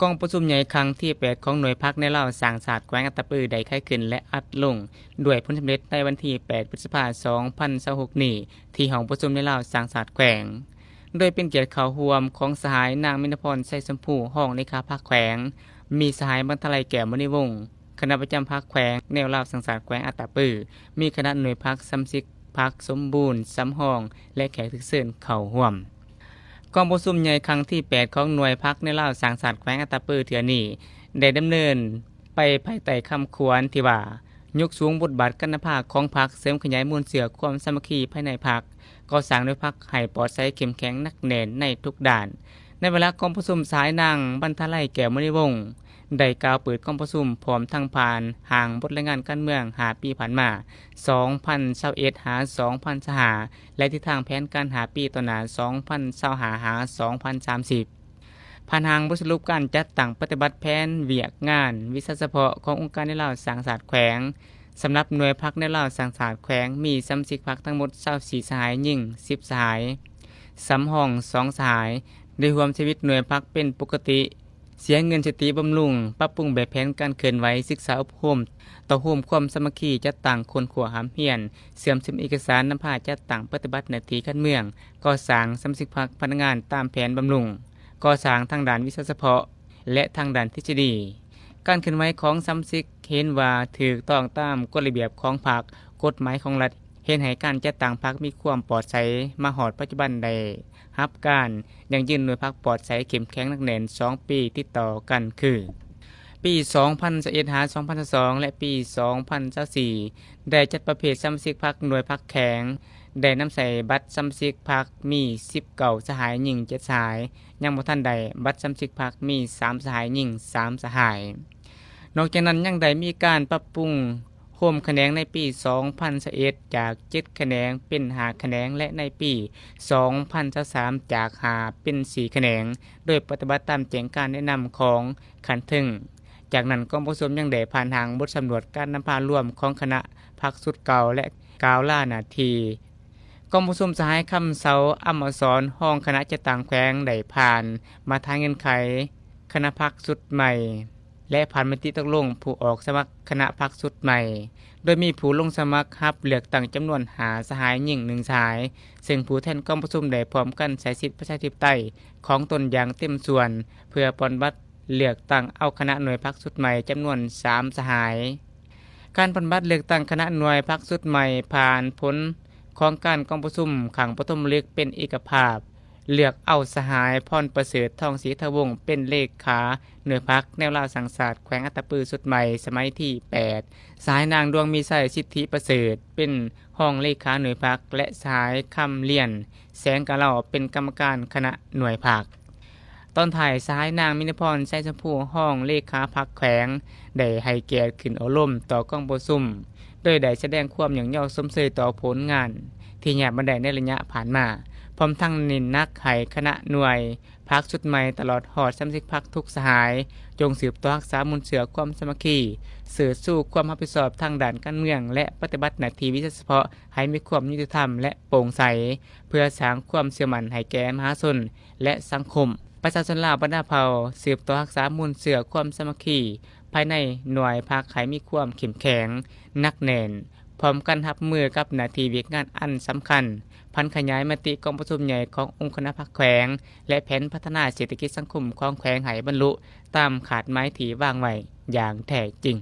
ກອງປະຊຸມໃຫຍ່ຄັ້ງທີແປດຂອງໜ່ວຍພັກແນວລາວສ້າງຊາດແຂວງອັດຕະປື ໄດ້ໄຂຂຶ້ນ ແລະ ອັດລົງດ້ວຍຜົນສຳເລັດໃນວັນທີແປດ ພຶດສະພາ ສອງພັນຊາວຫົກນີ້ ທີ່ຫ້ອງປະຊຸມແນວລາວສ້າງຊາດແຂວງ, ໂດຍເປັນກຽດເຂົ້າຮ່ວມຂອງສະຫາຍນາງ ມິນນະພອນ ໄຊຊົມພູ ຮອງເລຂາພັກແຂວງ, ມີສະຫາຍ ບັນທະໄລ ແກ້ວມະນີວົງ ຄະນະປະຈຳພັກແຂວງແນວລາວສ້າງຊາດແຂວງອັດຕະປື, ມີຄະນະໜ່ວຍພັກ ສະມາຊິກພັກສົມບູນ, ສຳຮອງ ແລະ ແຂກຖືກເຊີນເຂົ້າຮ່ວມ. ກອງປະຊຸມໃຫຍ່ຄັ້ງທີແປດຂອງໜ່ວຍພັກແນວລາວສ້າງຊາດແຂວງອັດຕະປືເທື່ອນີ້ ໄດ້ດຳເນີນໄປພາຍໃຕ້ຄຳຂວັນທີ່ວ່າ ຍົກສູງບົດບາດການນຳພາຂອງພັກ, ເສີມຂະຫຍາຍມູນເຊື້ອຄວາມສາມັກຄີພາຍໃນພັກ, ກໍ່ສ້າງໜ່ວຍພັກໃຫ້ປອດໃສ, ເຂັ້ມແຂງ, ໜັກແໜ້ນໃນທຸກດ້ານ. ໃນເວລາກອງປະຊຸມ, ສະຫາຍນາງ ບັນທະໄລ ແກ້ວມະນີວົງ ໄດ້ກ່າວເປີດກອງປະຊຸມ ພ້ອມທັງຜ່ານຮ່າງບົດລາຍງານການເມືອງຫ້າປີຜ່ານມາ ສອງພັນຊາວເອັດ ຫາ ສອງພັນຊາວຫ້າ ແລະ ທິດທາງແຜນການຫ້າປີຕໍ່ໜ້າ ສອງພັນຊາວຫ້າ ຫາ ສອງພັນສາມສິບ. ຜ່ານຮ່າງບົດສະຫຼຸບການຈັດຕັ້ງປະຕິບັດແຜນວຽກງານວິຊາສະເພາະຂອງອົງການແນວລາວສ້າງຊາດແຂວງ, ສຳລັບໜ່ວຍພັກແນວລາວສ້າງຊາດແຂວງ ມີສະມາຊິກພັກທັງໝົດຊາວສີ່ສະຫາຍ, ຍິງສິບສະຫາຍ, ສຳຮອງສອງສະຫາຍ, ໄດ້ຮ່ວມຊີວິດໜ່ວຍພັກເປັນປົກກະຕິ, ເສຍເງິນສະຕິບຳລຸງ, ປັບປຸງແບບແຜນການເຄື່ອນໄຫວ, ສຶກສາອົບຮົມ, ຕໍ່ໂຮມຄວາມສາມັກຄີ, ຈັດຕັ້ງຄົ້ນຄວ້າຮ່ຳຮຽນ, ເຊື່ອມຊຶມເອກະສານ, ນຳພາຈັດຕັ້ງປະຕິບັດໜ້າທີ່ການເມືອງ, ກໍ່ສ້າງສະມາຊິກພັກ, ພະນັກງານຕາມແຜນບຳລຸງ, ກໍ່ສ້າງທາງດ້ານວິຊາສະເພາະ ແລະ ທາງດ້ານທິດສະດີ. ການເຄື່ອນໄຫວຂອງສະມາຊິກເຫັນວ່າຖືກຕ້ອງຕາມກົດລະບຽບຂອງພັກ, ກົດໝາຍຂອງລັດ, ເຮັດໃຫ້ການຈັດຕັ້ງພັກມີຄວາມປອດໃສມາຮອດປັດຈຸບັນໄດ້ຮັບການຢັ້ງຢືນໜ່ວຍພັກປອດໃສເຂັ້ມແຂງໜັກແໜ້ນສອງປີຕິດຕໍ່ກັນຄື ປີສອງພັນຊາວເອັດ ຫາ ສອງພັນຊາວສອງ ແລະ ປີສອງພັນຊາວສີ່ ໄດ້ຈັດປະເພດສະມາຊິກພັກໜ່ວຍພັກແຂງ, ໄດ້ນຳໃຊ້ບັດສະມາຊິກພັກມີສິບເກົ້າສະຫາຍ, ຍິງເຈັດສະຫາຍ, ຍັງບໍ່ທັນໄດ້ບັດສະມາຊິກພັກມີສາມສະຫາຍ, ຍິງສາມສະຫາຍ. ນອກຈາກນັ້ນຍັງໄດ້ມີການປັບປຸງໂຮມຂະແໜງໃນປີສອງພັນຊາວເອັດ ຈາກເຈັດຂະແໜງເປັນຫ້າຂະແໜງ ແລະ ໃນປີສອງພັນຊາວສາມ ຈາກຫ້າເປັນສີ່ຂະແໜງ ໂດຍປະຕິບັດຕາມແຈ້ງການແນະນຳຂອງຂັ້ນເທິງ. ຈາກນັ້ນກອງປະຊຸມຍັງໄດ້ຜ່ານຮ່າງບົດສຳຫຼວດການນຳພາລວມຂອງຄະນະພັກຊຸດເກົ່າ ແລະ ກ່າວລາໜ້າທີ່. ກອງປະຊຸມສະຫາຍ ຄຳເຊົາ ອຳມະສອນ ຮອງຄະນະຈັດຕັ້ງແຂວງ ໄດ້ຜ່ານມາດຕາເງື່ອນໄຂຄະນະພັກຊຸດໃໝ່ ແລະ ຜ່ານມະຕິຕົກລົງຜູ້ອອກສະໝັກຄະນະພັກຊຸດໃໝ່, ໂດຍມີຜູ້ລົງສະໝັກຮັບເລືອກຕັ້ງຈຳນວນຫ້າສະຫາຍ, ຍິງໜຶ່ງສະຫາຍ, ເຊິ່ງຜູ້ແທນກອງປະຊຸມໄດ້ພ້ອມກັນໃຊ້ສິດປະຊາທິປະໄຕຂອງຕົນຢ່າງເຕັມສ່ວນ ເພື່ອປ່ອນບັດເລືອກຕັ້ງເອົາຄະນະໜ່ວຍພັກຊຸດໃໝ່ຈຳນວນສາມສະຫາຍ. ການປ່ອນບັດເລືອກຕັ້ງຄະນະໜ່ວຍພັກຊຸດໃໝ່ ຜ່ານຜົນຂອງການກອງປະຊຸມຄັ້ງປະຖົມມະລຶກເປັນເອກະພາບ, ເລືອກເອົາສະຫາຍ ພອນປະເສີດ ທອງສີທະວົງ ເປັນເລຂາໜ່ວຍພັກແນວລາວສ້າງຊາດແຂວງອັດຕະປືຊຸດໃໝ່ສະໄໝທີແປດ, ສະຫາຍນາງ ດວງມີໄຊ ສິດທິປະເສີດ ເປັນຮອງເລຂາໜ່ວຍພັກ ແລະ ສະຫາຍ ຄຳລຽນ ແສງກາເລົາ ເປັນກຳມະການຄະນະໜ່ວຍພັກ. ຕອນທ້າຍ, ສະຫາຍນາງ ມິນນະພອນ ໄຊຊົມພູ ຮອງເລຂາພັກແຂວງ ໄດ້ໃຫ້ກຽດຂຶ້ນໂອ້ລົມຕໍ່ກອງປະຊຸມ, ໂດຍໄດ້ສະແດງຄວາມຍ້ອງຍໍຊົມເຊີຍຕໍ່ຜົນງານທີ່ຍາດມາໄດ້ໃນໄລຍະຜ່ານມາ, ພ້ອມທັງເນັ້ນໜັກໃຫ້ຄະນະໜ່ວຍພັກຊຸດໃໝ່ ຕະຫຼອດຮອດສະມາຊິກພັກທຸກສະຫາຍ ຈົ່ງສືບຕໍ່ຮັກສາມູນເຊື້ອຄວາມສາມັກຄີ, ເຊີດຊູຄວາມຮັບຜິດຊອບທາງດ້ານການເມືອງ ແລະ ປະຕິບັດໜ້າທີ່ວິຊາສະເພາະໃຫ້ມີຄວາມຍຸຕິທຳ ແລະ ໂປ່ງໃສ, ເພື່ອສ້າງຄວາມເຊື່ອໝັ້ນໃຫ້ແກ່ມະຫາຊົນ ແລະ ສັງຄົມ. ປະຊາຊົນລາວບັນດາເຜົ່າ ສືບຕໍ່ຮັກສາມູນເຊື້ອຄວາມສາມັກຄີພາຍໃນໜ່ວຍພັກໃຫ້ມີຄວາມເຂັ້ມແຂງ, ໜັກແໜ້ນ, ພ້ອມກັນຮັບມືກັບໜ້າທີ່ວຽກງານອັນສຳຄັນ, ຜັນຂະຫຍາຍມະຕິກອງປະຊຸມໃຫຍ່ຂອງອົງຄະນະພັກແຂວງ ແລະ ແຜນພັດທະນາເສດຖະກິດສັງຄົມຂອງແຂວງໃຫ້ບັນລຸຕາມຄາດໝາຍທີ່ວາງໄວ້ຢ່າງແທ້ຈິງ.